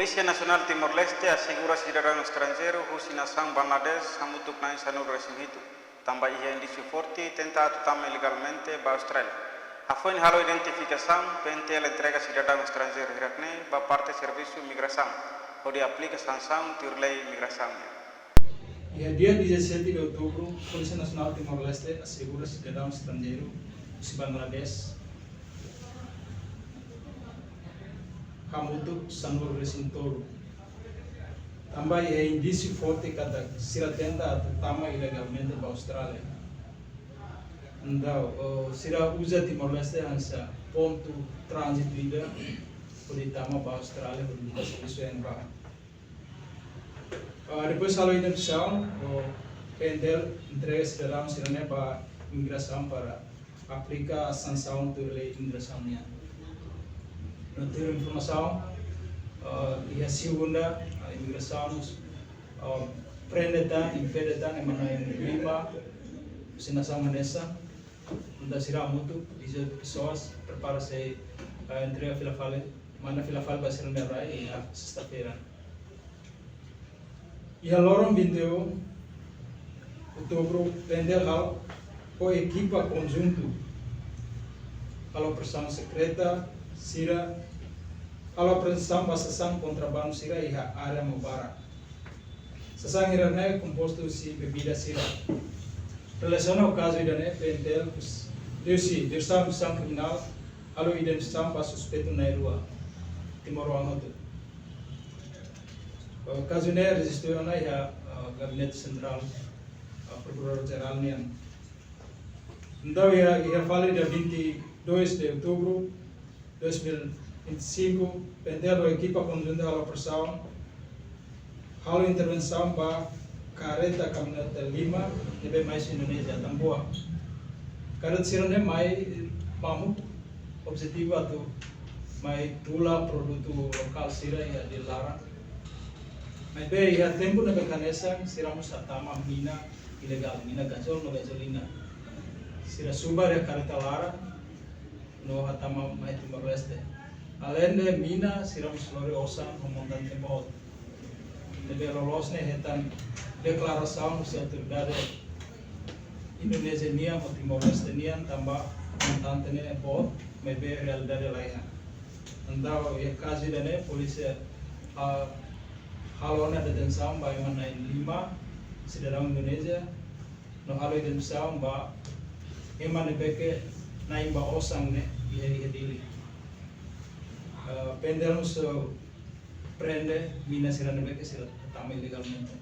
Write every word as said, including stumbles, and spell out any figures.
Polísia Nasionál Timor-Leste asegura sidadaun estranjeiru husi nasaun Bangladesh hamutuk na'in sanulu-resin-hitu, tanba iha indísiu forte tenta atu tama ilegalmente ba Austrália. Hafoin halo identifikasaun, P N T L entrega sidadaun estranjeiru hirak-ne'e ba parte servisu migrasaun, hodi aplika sansaun tuir lei migrasaun nian. Iha dia dezassete de outubro, Polísia Nasionál Timor-Leste asegura sidadaun estranjeiru husi Bangladesh hamutuk sanulu-resin-tolu. Tanba iha indísiu forte katak sira tenta atu tama ilegalmente ba Austrália. Entaun, oh, sira uza Timor-Leste hanesan pontu tránzitu ida hodi tama ba Austrália, hodi buka servisu iha ne'ebá. Ah, depois halo identifikasaun, oh, P N T L entrega sidadaun sira-ne'e ba imigrasaun para aplika sansaun tuir lei imigrasaun nian. No tuir informasaun, ah, iha segunda, ah, imigrasaun, ah, prende tan, impede tan, ema na'in lima, husi nasaun hanesan, entaun sira hamutuk dezoito pessoas, prepara sei, ah, entrega fila fali, manda fila fali ba sira-nia rai iha sesta-feira. Iha loron vinte e um outubro, P N T L halo ho ekipa konjuntu halo operasaun sekreta, sira halo apreensaun ba sasán kontrabandu sira iha área Maubara. Sasán hirak-ne'e kompostu husi bebida sira. Relasiona ho kazu ida-ne'e, P N T L husi Diresaun Investigasaun Kriminál halo identifikasaun ba suspeitu na'in-rua, timoroan hotu. Eh, kazu ne'e rejista ona iha, eh, Gabinete Sentrál, eh, Prokuradór Jerál nian. Entaun, iha, iha fali dia vinte e dois de outubro dois mil e vinte e cinco, P N T L ho ekipa konjunta halo operasaun, halo intervensaun ba karreta kamioneta lima ne'ebé mai husi Indonézia, Tambua. Karreta sira-ne'e mai mamuk, objetivu atu mai tula produtu lokál sira iha Dili laran. Maibé iha tempu ne'ebé hanesan sira mós hatama mina ilegál, mina gazol no gazolina. Sira subar iha karreta laran no hatama mai Timor-Leste. Aleinde mina, sira mós lori osan ho montante boot. Ne'ebé loloos ne'e hetan deklarasaun husi autoridade Indonézia nian ho Timor-Leste nian tanba montante ne'e boot, maibé realidade laiha. Entaun, iha kazu ida-ne'e, polísia, ah, halo ona detensaun ba ema na'in-lima, sidadaun Indonézia, no halo identifikasaun ba ema ne'ebé ke na'in ba osan ne'e iha, iha Dili. Eh, P N T L mós prende mina sira ne'ebé ke sira tama ilegalmente.